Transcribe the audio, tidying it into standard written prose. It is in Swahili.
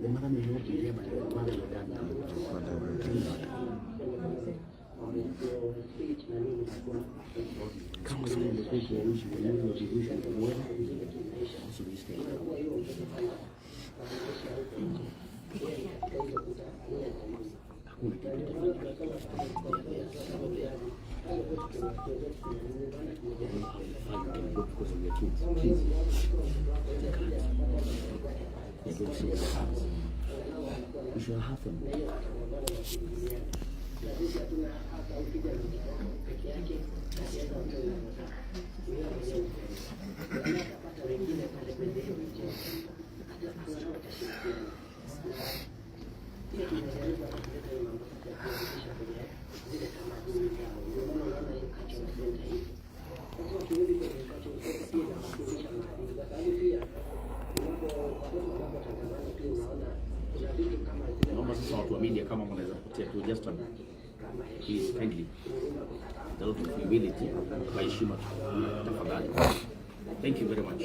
The mother may not be there, but the father will done. Please. Kama vile umekuwa ukiwaruhusu wakirushwa pamoja, also this time. Hakuna kitu itafanyika. How far you can go because of your kids. Please. Take heart. They're going to see your hearts. You should have them. Naomba sasa watu wa media kama mnaweza kutia tu just a, please, kindly, the lot of humility, kwa heshima tu, tafadhali. Thank you very much.